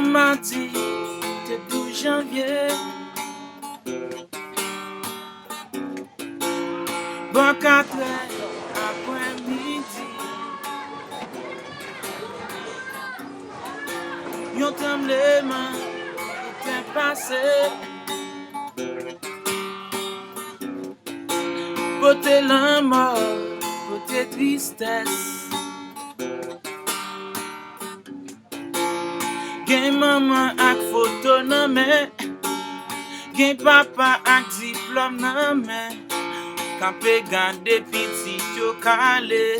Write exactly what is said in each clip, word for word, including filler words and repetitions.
Madi, te douz janvye, bò katrè aprèmidi, yon tranbleman te pase. Pote lanmò, pote tristès. Gen manman ak foto nan men, gen papa ak diplòm nan men. Kanpe gade pitit yo k ale,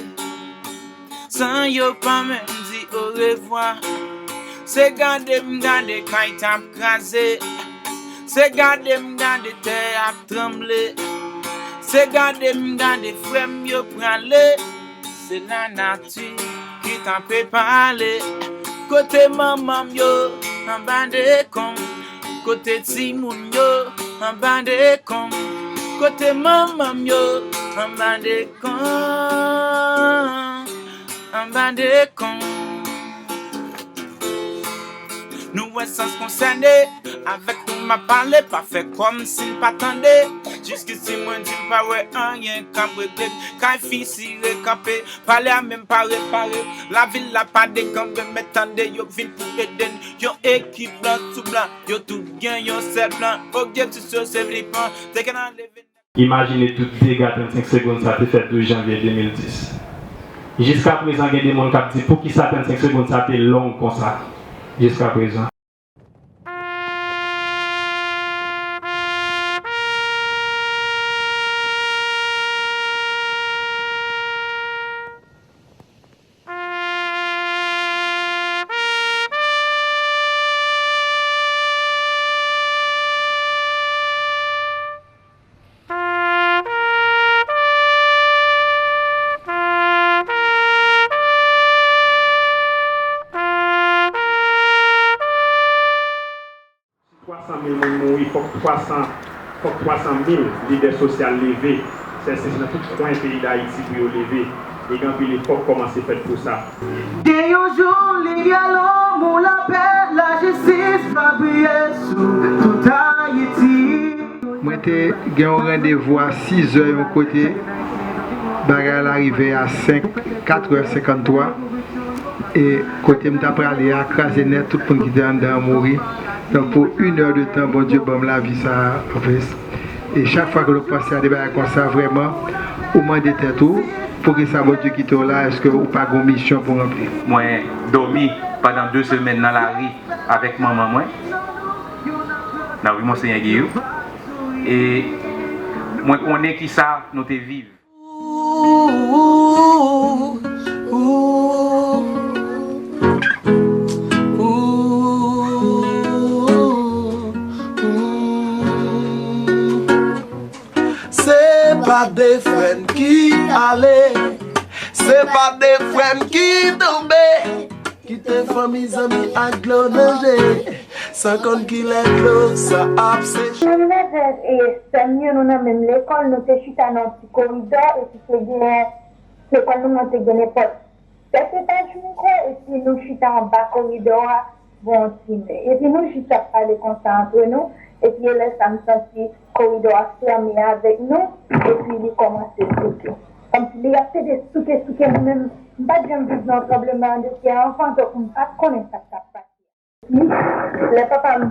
san yo pa menm di orevwa. Se gade m gade kay t ap kraze, se gade m gade tè ap tranble, se gade m gade frè m yo prale. Se lanati ki kanpe pale. Kote manman m yo anba dekonm? Kote timoun yo anba dekonm? Kote manman m yo anba dekonm? Anba dekonm. Nou wè sans konsène, avèk nou m ap pale, pa fè kòmsi n pa tande. Jiskisi mwen di m pa wè anyen k ap regle. Kay fisire kanpe, pale a menm pa repare. Lavil la pa dekanpe, men tande yo vin pou ede n. Yon ekip blan sou blan, yo tout gen yon sèl plan. Objektif yo se vin pran, te gen nan leve. Imajine tout dega trannsenk segonn sa te fè douz janvye de mil dis. Jiskaprezan, gen de moun k ap di, "Poukisa trannsenk segonn sa te long konsa?" Jiskaprezan. Si twa san mil moun mouri, fòk twa san, fòk twa san mil lidè sosyal leve. Sèsi nan tout kwen peyi Dayiti pou yo leve. E gen anpil efò k kòmanse fèt pou sa. Gen yon jou, limyè, lanmou, lapè, lajistis va briye sou tout Ayiti. Mwen te gen yon randevou a sizè yon kote, bagay la rive a senk, katrè senkantwa, e kote m ta prale a kraze nèt, tout moun ki te anndan an mouri. Donk, pou inè de tan, Bondye ban m lavi sa a, anfen. E chak fwa ke nou panse a de bagay konsa, vrèman, ou mande tèt ou, poukisa Bondye kite w la? Èske ou pa gen yon misyon pou ranpli? Mwen dòmi pandan de semèn nan lari avèk manman mwen, nan ri Monsenyè Giyou. E mwen konnen kisa nou te viv. Se pa de frè n ki ale, se pa de frè n ki tonbe. Kite fanmi, zanmi ak dlo nan je, san konn kilè dlo sa ap seche. Mwen menm avèk, e, sè m yo, nou nan menm lekòl, nou te chita nan yon ti koridò, epi te gen, lekòl nou an te gen nenpòt sèt etaj, m kwè, epi nou chita anba koridò a, bò yon ti mè. Epi nou jis ap pale konsa antre nou, epi e lè sa m santi koridò a fèmen avèk nou, epi li kòmanse souke. Kòmsi li ap plede souke, souke, mwen menm, m pa t janm viv nan tranbleman de tè anvan, donk m pa t konnen sa k t ap pase. Epi, lè papa m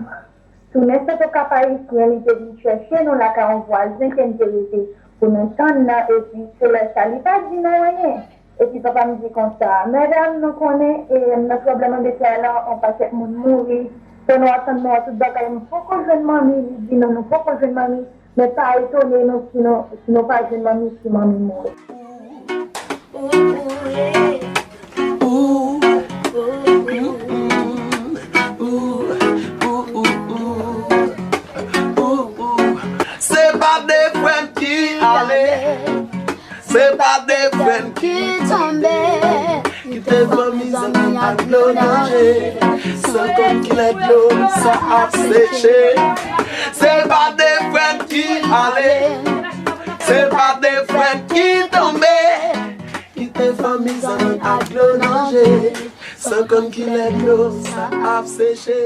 tounen Sent Okap Ayisyen, li te vin chèche nou lakay yon vwazen ke n te rete pou nou tann nan, epi se lè sa, li pa di nou anyen. Epi papa m di konsa, medam, nou konnen, e, nan tranbleman de tè a la, yon pakèt moun mouri. Fò nou atann nou a tout bagay, nou poko jwenn manmi, li di nou, nou poko jwenn manmi. Men pa etone nou si nou, si nou pa jwenn manmi, si manmi mouri. Se pa de frè n ki ale, se pa de frè n ki tonbe. Kite fanmi, zanmi ak dlo nan je, san konn kilè dlo sa ap seche. Se pa de frè n ki ale, se pa de frè n ki tonbe. Kite fanmi, zanmi ak dlo nan je, San konn kilè dlo sa ap seche.